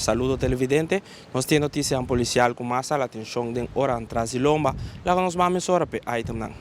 Saludo televidente, nos tin notisianan polisial ku mas hala atenshon den oranan tras di lomba. Laga nos ban mesora p'e itemnan.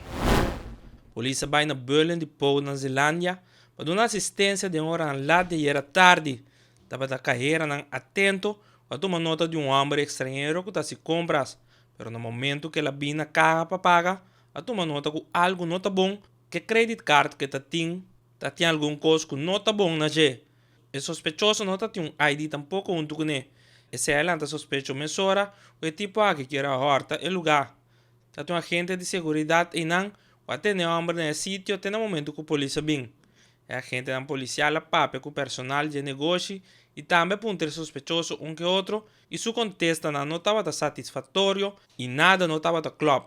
Polis a bai na Berlin di Pou na Zelandia pa duna asistensia den oranan lat di ayera tardi. Tabata kaheranan atento ku a tuma nota di un hòmber ekstranhero ku ta hasi kompras, pero na momentu ku el a bin na kaha pa paga, a tuma nota ku algu no ta bon ku e credit card ku e ta tin ta tin algun kos ku no ta bon na dje. E sospechoso no ta tin un ID tampoko huntu kuné. Esei a lanta sospecho mesora ku e tipo aki kier a hòrta e lugá. Ta tin un agente di seguridat einan ku a tene e hòmber na e sitio te na momentu ku polis a bin. E agentenan polisial a papia ku personal dje negoshi i tambe a puntra e sospechoso un ke otro i su kontestanan no tabata satisfaktorio i nada no tabata klòp.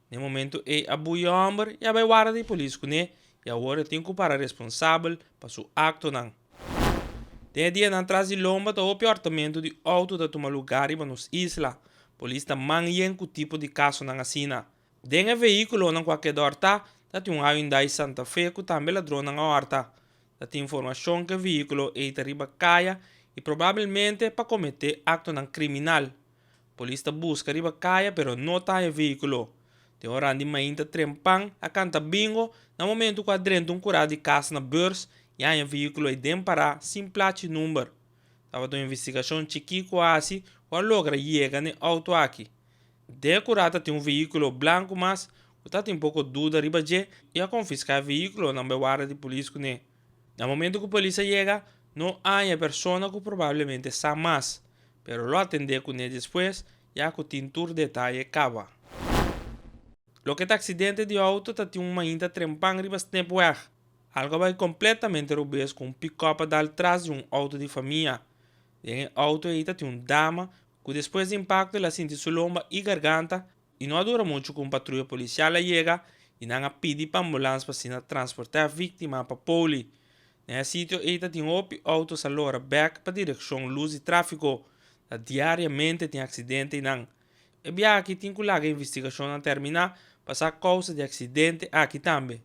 Na e momento ei a bui e hòmber i a bai warda di polis kuné i awor e tin ku para responsabel pa su aktonan. Den e dianan tras di lomba ta hopi hòrtamentu di outo ta tuma lugá riba nos isla. Polis ta man yen ku tipo di kasonan asina. Den e vehíkulonan ku a keda hòrtá ta tin un Hyundai Santa Fe ku tambe ladronnan a hòrta. Ta tin informashon ku e vehíkulo ei ta riba kaya i probabelmente pa kometé aktonan kriminal. Polis ta buska riba kaya pero no ta haña vehíkulo. Den oran di mainta trempan a kanta bingo na momentu ku a drenta un kurá di kas na Beurs i a haña vehíkulo ei den pará sin plachi number. Tabata un investigashon chikí ku a hasi ku a logra yega n'e outo aki. Den e kurá ta tin un vehíkulo blanku mas ku ta tin poko duda riba dje i a konfiská e vehíkulo nan bai warda di polis kuné. Na momentu ku polis a yega no a haña e persona ku probablemente sa mas. Pero lo atendé kuné despues, ya ku tin tur detaye kaba. Loke ta aksidente di outo ta tin un mainta trempan riba Snipweg. Algu a bai kompletamente robes ku un pikòp a dal tras di un outo di famia. Den e outo ei ta tin un dama ku despues di impakto el a sinti su lomba i garganta i no a dura muchu ku un patruya polisial a yega i nan a pidi pa ambulans pa asina transportá e víktima pa poli. Na e sitio ei ta tin hopi outo sa lora bek pa direkshon lus di tráfiko. Ta diariamente tin aksidente einan. E biaha aki tin ku laga investigashonnan terminá pa sa kousa di aksidente aki tambe.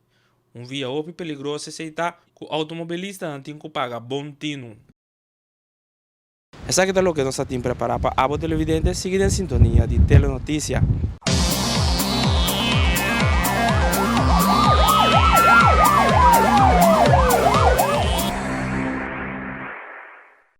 Un via hopi peligroso esei ta ku outomobilistanan tin ku paga bon tinu. Esaki ta loke nos a tin prepará pa abo televidente, sigui den sintonia di Telenoticia.